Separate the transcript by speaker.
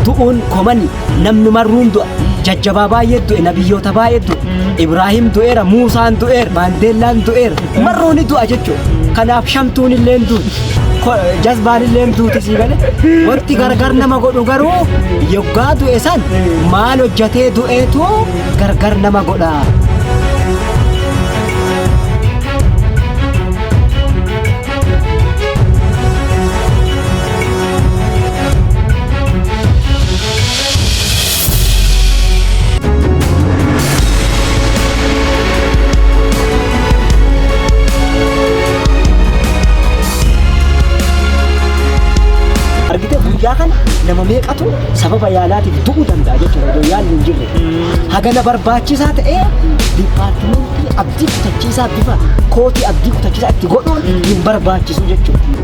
Speaker 1: Du'uun komani namni marruun du'a. Jajjabaa baay'ee du'e, nabiyyoota baay'ee du'e. Ibraahim du'eera, Muusaan du'eera, Maandeellaan du'eera. Marruu ni du'a jechuudha. Kanaaf shamtuun illee duuti. Jazbaan illee duuti sii galee. Wanti gargar nama godhu garuu yoggaa du'e san maal hojjatee du'eetu gargar nama godha. Argite guyyaa kana nama meeqatu sababa yaalaatiif du'uu danda'a jechuudha odoo yaalli hin jirre. Hagana barbaachisaa ta'ee dipaartimentii abdii kutachiisaa bifa kootii abdii kutachiisaa itti godhuun hin barbaachisu jechuudha.